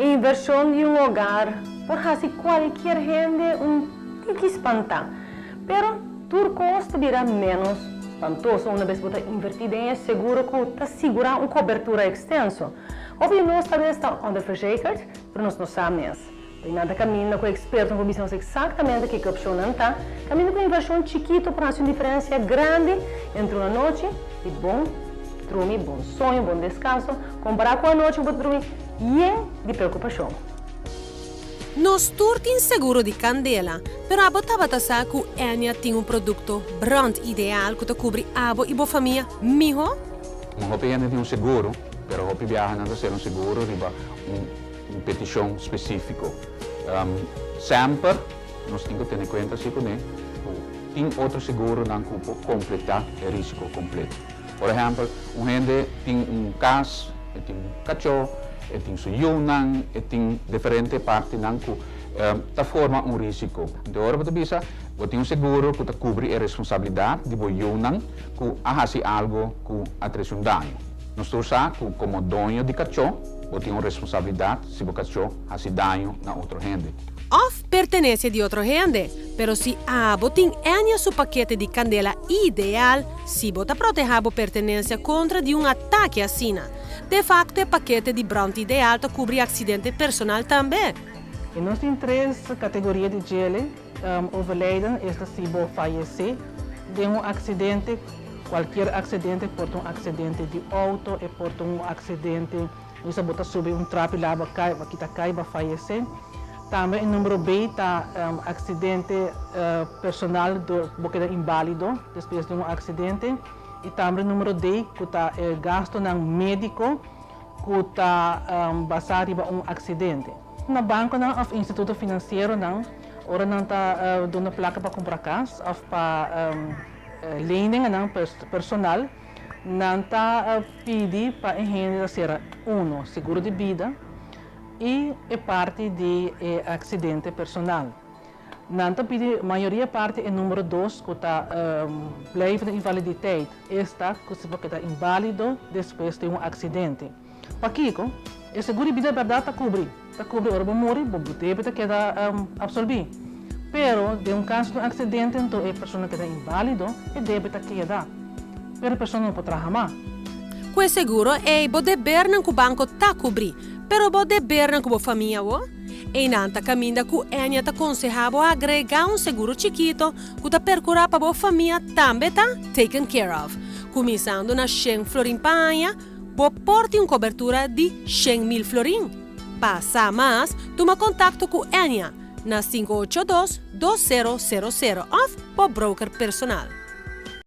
E inversion di un hogar por haci cualkier hende un tiki spanta, pero tur cos ta bira menos spantoso una bes bo ta inverti den e seguro cu ta sigura un cobertura extenso. Hopi di nos tal bes ta onderverzekerd, pero nos no sa mes. Bay nan ta caminda cu expertonan por bisa nos exactamente kico e opcionnan ta. Caminda cu inversion chikito por haci un diferencia grandi entre un anochi di bon drumi, bon soño, bon descanso, compara cu anochi cu bo ta drumi yen di preocupacion. Nos tur tin seguro di candela, pero abo tabata sa cu Ennia tin un producto brand ideal cu ta cubri abo y bo famia miho? Un hopi hende tin un seguro, pero hopi biaha nan ta ser un seguro riba un un peticion specifico. Semper nos tin cu tene cuenta si cune cu tin otro seguronan cu por completa e risico completo. Por ehempel, un hende tin un cas, e tin un cacho, e tin su yiunan, e tin diferente partinan cu ta forma un risico. Anto ora bo ta bisa, bo tin un seguro cu ta cubri e responsabilidad di bo yiunan cu a haci algo cu a trece un daño. Nos tur sa cu como doño di cacho, Bo tin un responsabilidat si bo kachó hasi daño na otro hende. Òf pertenesia di otro hende. Pero si abo tin Ennia su pakete di kandela ideal, si bo ta protehá bo pertenencia kontra di un atake asina. De fakto e pakete di brand ideal ta kubri aksidente personal tambe. I nos tin tres kategoria di djele, Overlijden, esta si bo fayesé den un aksidente, kualkier aksidente, por ta un aksidente di outo, e por ta un aksidente misa bo ta subi un trapi la bo kai, bo kita kai, bo a fayesé. Tambe e numero B ta aksidente personal dor bo keda inbálido despues di un aksidente. I tambe numero D ku ta e gastunan médiko ku ta basá riba un aksidente. Na bankonan òf instituto finansieronan ora nan ta duna plaka pa kumpra kas òf pa leninganan personal, nan ta pidi pa e hende ta sera uno seguro di bida i e parti di e aksidente personal. Nan ta pidi mayoria parti e numero dos ku ta blijvende invaliditeit, esta ku si bo keda inbálido despues di un aksidente. Pakiko? E seguro di bida bèrdat ta kubri. Ta kubri ora bo muri, bo debe ta keda apsolbí. Pero den un kaso di un aksidente anto e persona keda inbálido, e debe ta keda. Pero e persona no por traha mas. Ku e seguro ei bo debernan ku banko ta kubrí, pero bo debernan ku bo famia awo? Einan ta kaminda ku Enya ta konsehá bo agregá un seguro chikito ku ta perkurá pa bo famia tambe ta taken care of. Kuminsando na shen florin pa aña, Bo por tin un kobertura di 100,000 florin. Pa sa mas, tuma kontakto ku Enya na 582 2000 òf bo broker personal.